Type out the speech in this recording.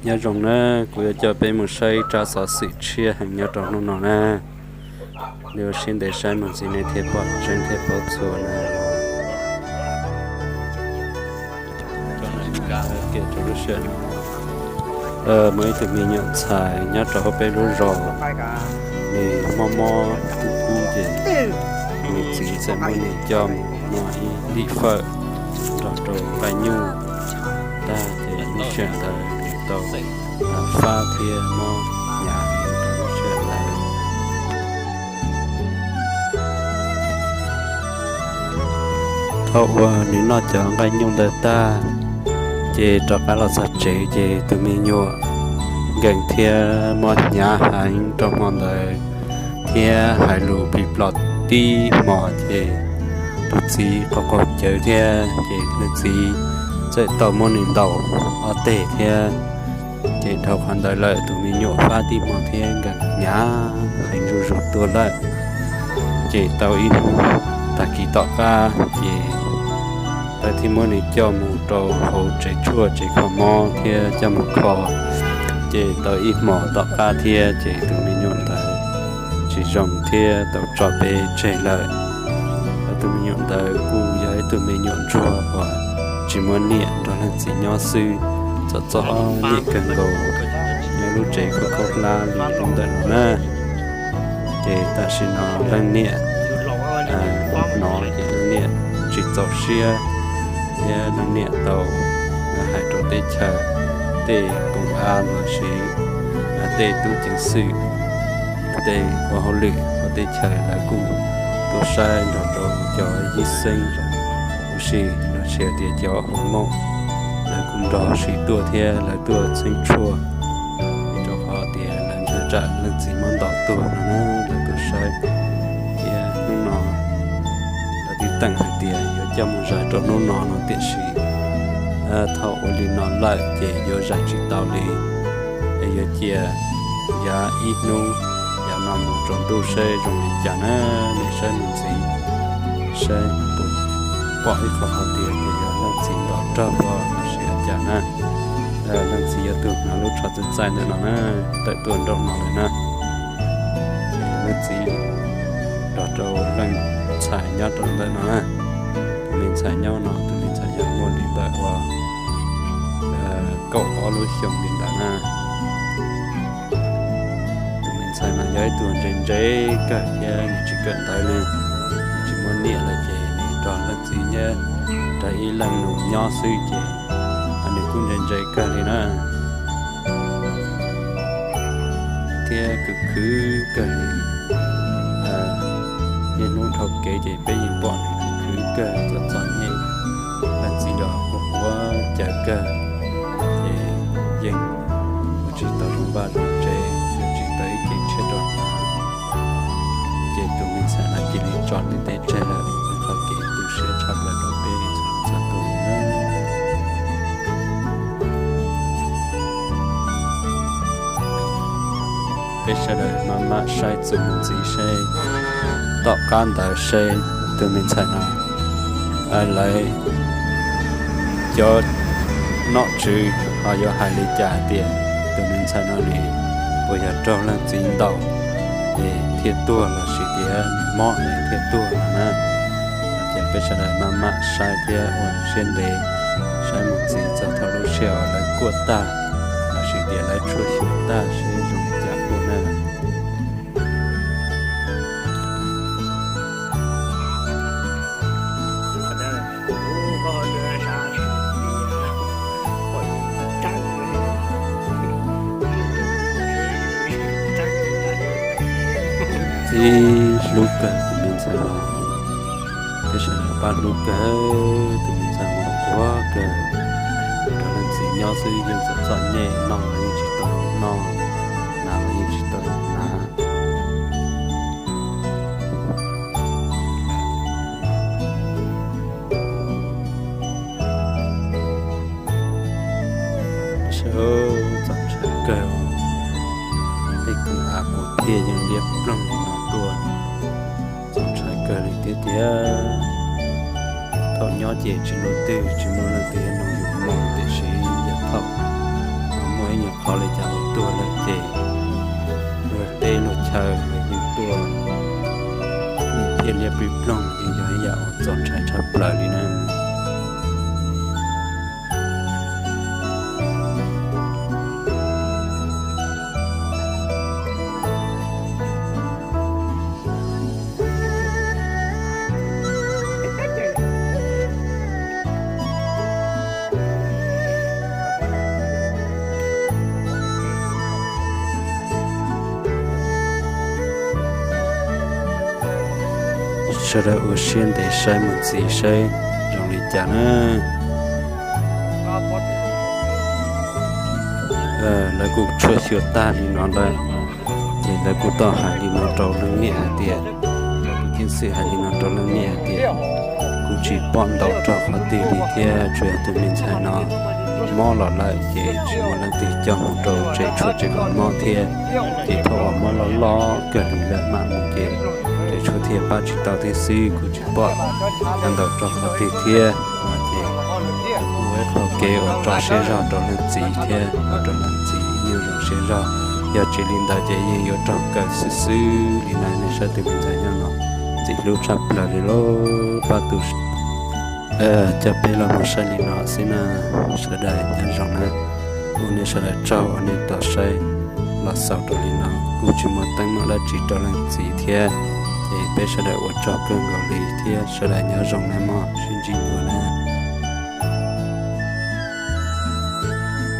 Nyob zoo na, kuv yuav coj peb mus saib ib tsab xov xwm tshiab heev nyob rau hnub no na. Li ua siab ntev saib mus ntxiv nej thiaj pom tseeb thiaj paub txhua na. Muaj ib tug me nyuam ntxhais nyob rau hauv peb lub zos, nws mob mob kub kub ces nws txiv txawm muab nws coj mus noj ib lim fawm nrog rau nqaij nyuj tag ces lub sij hawm ntawd nws tau fab thiab mob hnyav heev rau lub sij hawm ntawd. Thaum uas nws noj cov nqaij nyuj ntawd tag, ces rov qab los txog tsev ces tus me nyuam nkees thiab mob hnyav heev rau hmo ntawd, thiab hais lus plis plos tib hmos ces tus txiv qaug qaug cawv thiab ces leej txiv txawm tau muab nws ntaus ob teg thiab. Ces dhau qhov ntawd lawm tus me nyuam fab tib hmo thiab nkees hnyav heev zuj zus tuag lawm. Ces tau ib hnub tag kis tom qab ces lawv thiaj muab nws coj mus rau hauv tsev tshuaj tsev kho mob thiab coj mus kho. Ces tau ib hmos tom qab thiab ces tus me nyuam ntawd tsis zoo thiab tau tso peb tseg lawm. Tus me nyuam ntawd kuj yog ib tug me nyuam ntsuag uas tsis muaj niam nrog leej txiv nyob xwb, txom txom nyem kawg nkaus, nyob lub tsev khaub khaub hlab li lub ntawm no na. Ces tam sim no leej niam hnov ces leej niam tsis txaus siab, thiab leej niam tau hais rau teb chaws tej koom av los sis tej tub ceev xwm, tej ua hauj lwm hauv teb chaws lawv kuj tuaj saib nrog rau cov yib xeeb ua si los sis tias cov hauv mooj, lawv kuj nrog sis tuaj thiab lawv tuaj txheeb tshuaj, vim rau qhov tias lawv ntshai tsam leej txiv muab ntaus tuag no na, lawv tuaj saib. Thiab hnub no lawv twb teem hais tias yuav coj mus zais rau hnub no no tiam sis thaum ua li no lawm ces yuav zais tsis tau li, es yuav cia yav ib hnub yav no mus tsaus ntuj saib zoo li cas na. Nej saib mus ntxiv saib puas pom ib qho qhov tias yog leej txiv ntaus raug los sis cas na. Leej txiv yog tus hnav lub tsho txaij txaij ntawm no na, tawm tuaj nraum no lawm na. Leej txiv nrog rau leej ntxhais nyob rau ntawm no na. Tus me ntxhais nyob no tus me ntxhais yog muaj li ntawm uas kaum ob lub xyoos li ntawd na. Tus me ntxhais no yog ib tug ntse ntse kawg thiab nws tsis kawm ntawv li, tsis muaj niam lawm ces nws nrog leej txiv nyob, nrog ib leej nus nyob xwb ces nws kuj ntse ntse kawg li na. Thiab khwv khwv kawg li. Niaj hnub dhau kev ces peb yeej pom nws khwv khwv kawg txom txom nyem, leej txiv los quav quav cawv kawg, ces yeej ua tsis tau zoo vaj zoo tsev, ua tsis tau ib ce tshiab rau hnav. Ces tus me ntxhais no cia li tso nws tej tseg lawm, qhov kev tu siab tshaj plaws rau peb txhua txhua tus na. Peb sawv daws maj mam saib txuas mus ntxiv seb tom qab ntawd seb tus me ntxhais no lawv cov nom tswv ho yuav hais li cas hais tias tus me ntxhais no nws puas yog raug leej txiv ntaus es thiaj tuag los sis tias nws mob es thiaj tuag no na. Ces peb sawv daws maj mam saib thiab ua siab ntev saib mus ntxiv txog thaum lub sij hawm uas lawv kuaj tag los sis tias lawv tshuaj xyuas tag seb zoo li cas kuj na. Ib hlub kawg tus me ntxhais no, peb sawv daws pab hlub kawg tus me ntxhais no, quav kawg, nrog leej txiv nyob xwb yeej txom txom nyem, noj los yeej tsis tau noj, hnav los yeej tsis tau hnav. Sawv txaus ntshai kawg, tej koom av kuv thiaj yeej liab ploog li no tuaj, txaus ntshai kawg li thiab tiag. Thaum nyob ces tsis muaj leej twg, tsis muaj leej twg yuav nug yus moo, tiam sis yog thaum muaj ib nyuag Qhov li cas uas tuag lawm ces luag teb luag chaw los yeej tuaj, nws thiaj liab plig ploog, yeej yog ib yam uas txaus ntshai tshaj plaws li na. Sawv daws ua siab ntev saib mus ntxiv saib zoo li cas na. Lawv kuj tshuaj xyuas tag li no lawm, ces lawv kuj tau hais li no rau leej niam hais tias, lawv kuj ceev xwm hais li no rau leej niam hais tias, kuv tsis pom ntaus rau qhov twg li thiab, tsuas yog tus me ntxhais no mob los lawm ces tsis muaj leej twg coj mus rau tsev tshuaj tsev kho mob thiab, ces thaum uas mob loj loj kawg li lawm mam mus ces tsev tshuaj thiaj pab tsis tau thiab xwb, kuv tsis pom ntaus rau qhov twg thiab. Ces ua ib qho kev uas tso siab zog rau leej txiv thiab ua rau leej txiv ib nyuag zoo siab zog, yog tsis li ntawd ces yeej yuav raug kaw xwb xwb li na. Nej saib tus me ntxhais nyob no ntxim hlub tshaj plaws li lauj, pab tus coj peb los mus saib li no xwb na. Sawv daws nyob zoo na, ua nej sawv daws tsaug uas nej tau saib los xaus rau li no, kuj tsis muaj teeb meem dab tsi rau leej txiv thiab, ces peb sawv daws ua tsaug kawg nkaus li thiab sawv daws nyob zoo na mog, sib ntsib dua na.